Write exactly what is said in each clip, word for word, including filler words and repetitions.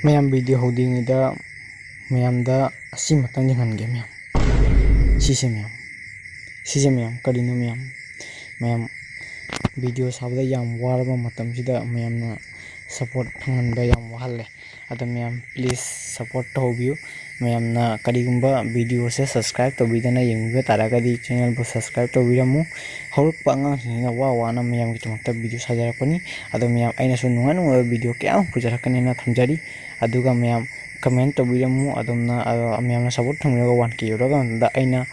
ꯃꯌꯥꯝ, ꯚꯤꯗꯤꯑꯣ ꯍꯧꯗ꯭ꯔꯤꯉꯩꯗ ꯃꯌꯥꯝꯗ ꯑꯁꯤꯃꯇꯪ ꯌꯦꯡꯍꯟꯒꯦ ꯃꯌꯥꯝ꯫ ꯁꯤꯁꯦ ꯃꯌꯥꯝ, ꯁꯤꯁꯦ ꯃꯌꯥꯝ, ꯀꯔꯤꯅꯣ ꯃꯌꯥꯝ? ꯃꯌꯥꯝ, ꯚꯤꯗꯤꯑꯣ ꯁꯥꯕꯗ ꯌꯥꯝ ꯋꯥꯔꯕ ꯃꯇꯝꯁꯤꯗ ꯃꯌꯥꯝꯅ ꯁꯞꯄꯣꯔꯠ ꯐꯪꯍꯟꯕ ꯌꯥꯝ ꯋꯥꯍꯜꯂꯦ꯫ ꯑꯗꯣ ꯃꯌꯥꯝ, ꯄ꯭ꯂꯤꯖ ꯁꯞꯄꯣꯔꯠ ꯇꯧꯕꯤꯌꯨ꯫ ꯃꯌꯥꯝꯅ ꯀꯔꯤꯒꯨꯝꯕ ꯚꯤꯗꯤꯑꯣꯁꯦ ꯁꯕꯁꯀ꯭ꯔꯥꯏꯕ ꯇꯧꯕꯤꯗꯅ ꯌꯦꯡꯕꯤꯕ ꯇꯥꯔꯒꯗꯤ, ꯆꯦꯅꯦꯜꯕꯨ ꯁꯕꯁꯀ꯭ꯔꯥꯏꯕ ꯇꯧꯕꯤꯔꯝꯃꯨ꯫ ꯍꯧꯔꯛꯄ ꯑꯉꯥꯡꯁꯤꯡꯁꯤꯅ ꯋꯥ ꯋꯥꯅ ꯃꯌꯥꯝꯒꯤꯗꯃꯛꯇ ꯚꯤꯗꯤꯑꯣ ꯁꯥꯖꯔꯛꯄꯅꯤ꯫ ꯑꯗꯣ ꯃꯌꯥꯝ, ꯑꯩꯅꯁꯨ ꯅꯨꯡꯉꯥꯏ ꯅꯨꯡꯉꯥꯏꯕ ꯚꯤꯗꯤꯑꯣ ꯀꯌꯥ ꯑꯃ ꯄꯨꯖꯔꯛꯀꯅꯦꯅ ꯊꯝꯖꯔꯤ꯫ ꯑꯗꯨꯒ ꯃꯌꯥꯝ, ꯀꯃꯦꯟ ꯇꯧꯕꯤꯔꯝꯃꯨ꯫ ꯑꯗꯣꯝꯅ, ꯑ, ꯃꯌꯥꯝꯅ ꯁꯞꯄꯣꯔꯠ ꯊꯝꯕꯤꯔꯒ ꯋꯥꯟ ꯀꯦ ꯌꯧꯔꯀꯥꯟꯗ ꯑꯩꯅ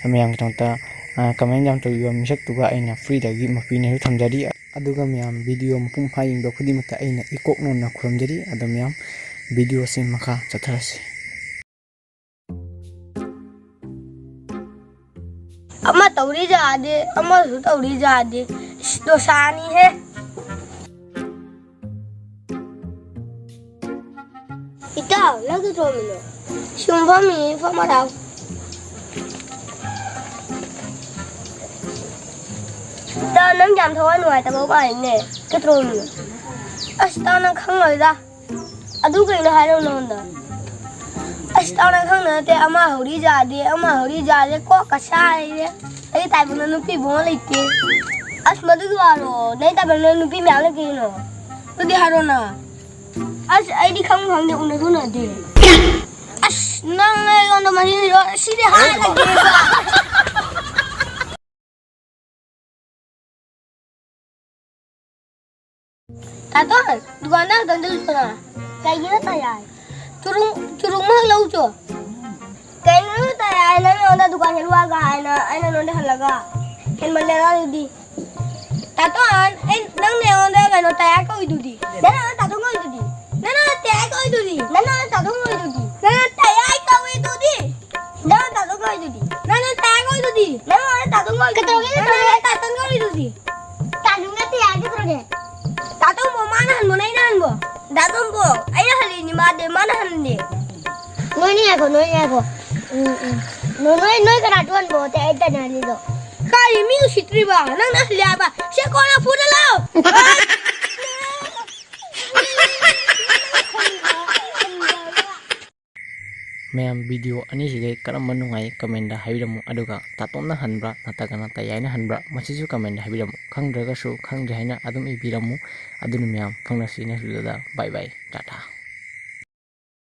ꯃꯌꯥꯝꯒꯤꯗꯃꯛꯇ, ꯑ, ꯀꯃꯦꯟ ꯌꯥꯝ ꯇꯧꯕꯤꯕ ꯃꯤꯁꯛꯇꯨꯒ ꯑꯩꯅ ꯐ꯭ꯔꯤꯗꯒꯤ ꯃꯄꯤꯅꯦꯁꯨ ꯊꯝꯖꯔꯤ꯫ ꯑꯗꯨꯒ ꯃꯌꯥꯝ, ꯚꯤꯗꯤꯑꯣ ꯃꯄꯨꯡ ꯐꯥ ꯌꯦꯡꯕ ꯈꯨꯗꯤꯡꯃꯛꯇ ꯑꯩꯅ ꯏꯀꯣꯛ ꯅꯣꯟꯅ ꯈꯨꯔꯨꯝꯖꯔꯤ꯫ ꯑꯗꯣ ꯃꯌꯥꯝ, ꯚꯤꯗꯤꯑꯣꯁꯦ ꯃꯈꯥ ꯆꯠꯊꯔꯁꯤ꯫ ꯑꯃ ꯇꯧꯔꯤ ꯌꯥꯗꯦ, ꯑꯃꯁꯨ ꯇꯧꯔꯤ ꯌꯥꯗꯦ꯫ ꯏꯁ, ꯗꯣꯁꯥꯅꯤꯍꯦ꯫ ꯏꯇꯥꯎ, ꯅꯪ ꯀꯩꯗꯧꯔꯝꯃꯤꯅꯣ? ꯁꯨꯝ ꯐꯝꯃꯤ, ꯐꯝꯃ ꯊꯥꯎ꯫ ꯏꯇꯥꯎ, ꯅꯪ ꯌꯥꯝ ꯊꯋꯥꯏ ꯅꯨꯡꯉꯥꯏꯇꯕ ꯃꯥꯜꯂꯤꯅꯦ꯫ ꯀꯩꯗꯧꯔꯝꯃꯤꯅꯣ? ꯑꯁ, ꯏꯇꯥꯎ, ꯅꯪ ꯈꯪꯉꯣꯏꯗ꯫ ꯑꯗꯨ ꯀꯩꯅꯣ ꯍꯥꯏꯔꯣ ꯅꯉꯣꯟꯗ? ꯑꯁ, ꯏꯇꯥꯎ, ꯅꯪ ꯈꯪꯗ ꯅꯠꯇꯦ, ꯑꯃ ꯍꯧꯔꯤ ꯌꯥꯗꯦ, ꯑꯃ ꯍꯧꯔꯤ ꯌꯥꯗꯦ, ꯀꯣꯛꯀ ꯁꯥꯔꯤꯔꯦ꯫ ꯑꯩ ꯇꯥꯏꯕꯪꯗ ꯅꯨꯄꯤ ꯐꯥꯎ ꯂꯩꯇꯦ꯫ ꯑꯁ, ꯃꯗꯨꯒꯤ ꯋꯥꯔꯣ? ꯅꯪ ꯇꯥꯏꯕꯪꯗ ꯅꯨꯄꯤ ꯃꯌꯥꯝ ꯂꯩ ꯀꯩꯅꯣ? ꯑꯗꯨꯗꯤ ꯍꯥꯏꯔꯣꯅ꯫ ꯑꯁ, ꯑꯩꯗꯤ ꯈꯪ ꯈꯪꯗꯦ, ꯎꯅꯁꯨ ꯎꯅꯗꯦ꯫ ꯑꯁ, ꯅꯪ ꯑꯩꯉꯣꯟꯗ ꯃꯔꯤ ꯂꯩꯔꯣ? ꯁꯤꯗꯤ ꯍꯥꯏꯔꯒꯦꯕ꯫ ꯇꯥꯇꯣꯟ, ꯗꯨꯀꯥꯟꯗ ꯈꯛꯇꯪ ꯆꯠꯂꯨꯆꯣꯅ꯫ ꯀꯩꯒꯤꯅꯣ ꯇꯌꯥꯏ? ꯆꯨꯔꯨꯡ, ꯆꯨꯔꯨꯡ ꯑꯃ ꯂꯧꯆꯣ꯫ ꯀꯩꯅꯣ ꯇꯌꯥꯏ, ꯅꯪ ꯑꯩꯉꯣꯟꯗ ꯗꯨꯀꯥꯟ ꯆꯠꯂꯨ ꯍꯥꯏꯒ ꯍꯥꯏꯅ ꯑꯩꯅ ꯅꯉꯣꯟꯗ ꯍꯜꯂꯒ? ꯍꯦꯟꯃꯜꯂꯦꯗ ꯑꯗꯨꯗꯤ꯫ ꯇꯥꯇꯣꯟ, ꯑꯩ, ꯅꯪꯅ ꯑꯩꯉꯣꯟꯗ ꯀꯩꯅꯣ ꯇꯌꯥꯏ ꯀꯧꯏꯗꯨꯗꯤ? ꯅꯪꯅ ꯑꯩꯉꯣꯟꯗ ꯇꯥꯇꯣꯟ ꯀꯧꯏꯗꯨꯗꯤ? ꯅꯪꯅ ꯇꯌꯥꯏ ꯀꯧꯏꯗꯨꯗꯤ? ꯅꯪꯅ ꯇꯥꯇꯣꯟ ꯀꯧꯏꯗꯨꯗꯤ? ꯅꯪꯅ ꯇꯌꯥꯏ ꯀꯧꯏꯗꯨꯗꯤ? ꯅꯪꯅ ꯇꯥꯇꯣꯟ ꯀꯧꯏꯗꯨꯗꯤ? ꯅꯪꯅ ꯇꯌꯥꯏ ꯀꯧꯏꯗꯨꯗꯤ? ꯅꯪꯅ ꯇꯥꯇꯣꯟ ꯀꯧꯏꯗꯨꯗꯤ? ꯀꯩꯗꯧꯔꯒꯦ? ꯅꯪꯅ ꯇꯥꯇꯣꯟ ꯀꯧꯏꯗꯨꯗꯤ? ꯇꯥꯇꯣꯟ ꯅꯠꯇꯦ ꯌꯥꯏ, ꯀꯩꯗꯧꯔꯒꯦ? ꯇꯥꯇꯣꯟꯕꯨ ꯃꯥꯅ ꯍꯟꯕꯣ, ꯅꯪꯅ ꯍꯟꯕꯣ? ꯇꯥꯇꯣꯟꯕꯨ ꯑꯩꯅ ꯍꯜꯂꯤꯅꯤ, ꯃꯥꯗꯤ, ꯃꯥꯅ ꯍꯟꯗꯦ꯫ ꯅꯣꯏꯅꯤ ꯉꯥꯏꯈꯣ, ꯅꯣꯏꯅꯤ ꯉꯥꯏꯈꯣ꯫ ꯎꯝ, ꯎꯝ꯫ ꯅꯣ-, ꯅꯣꯏ, ꯅꯣꯏ ꯀꯅꯥ ꯊꯣꯛꯍꯟꯕ? ꯑꯇꯩ ꯑꯩ ꯇꯟꯅ ꯍꯜꯂꯤꯗꯣ꯫ ꯀꯔꯤ ꯃꯤ ꯎꯁꯤꯠꯇ꯭ꯔꯤꯕ? ꯅꯪꯅ ꯍꯜꯂꯦ ꯍꯥꯏꯕ? ꯁꯦ ꯀꯣꯟꯅ ꯐꯨꯗꯠꯂꯣ! ꯃꯌꯥꯝ, ꯚꯤꯗꯤꯑꯣ ꯑꯅꯤꯁꯤꯗꯩ ꯀꯔꯝꯕ ꯅꯨꯡꯉꯥꯏ ꯀꯃꯦꯟꯗ ꯍꯥꯏꯕꯤꯔꯝꯃꯨ, ꯑꯗꯨꯒ ꯇꯥꯇꯣꯟꯅ ꯍꯟꯕ꯭ꯔꯥ ꯅꯠꯇ꯭ꯔꯒꯅ ꯇꯌꯥꯏꯅ ꯍꯟꯕ꯭ꯔꯥ, ꯃꯁꯤꯁꯨ ꯀꯃꯦꯟꯗ ꯍꯥꯏꯕꯤꯔꯝꯃꯨ꯫ ꯈꯪꯗ꯭ꯔꯒꯁꯨ ꯈꯪꯗ꯭ꯔꯦ ꯍꯥꯏꯅ ꯑꯗꯨꯝ ꯏꯕꯤꯔꯝꯃꯨ꯫ ꯑꯗꯨꯅ ꯃꯌꯥꯝ, ꯐꯪꯅꯁꯤ next ꯚꯤꯗꯤꯑꯣꯗ꯫ ꯕꯥꯏ ꯕꯥꯏ, ꯇꯥꯇꯥ꯫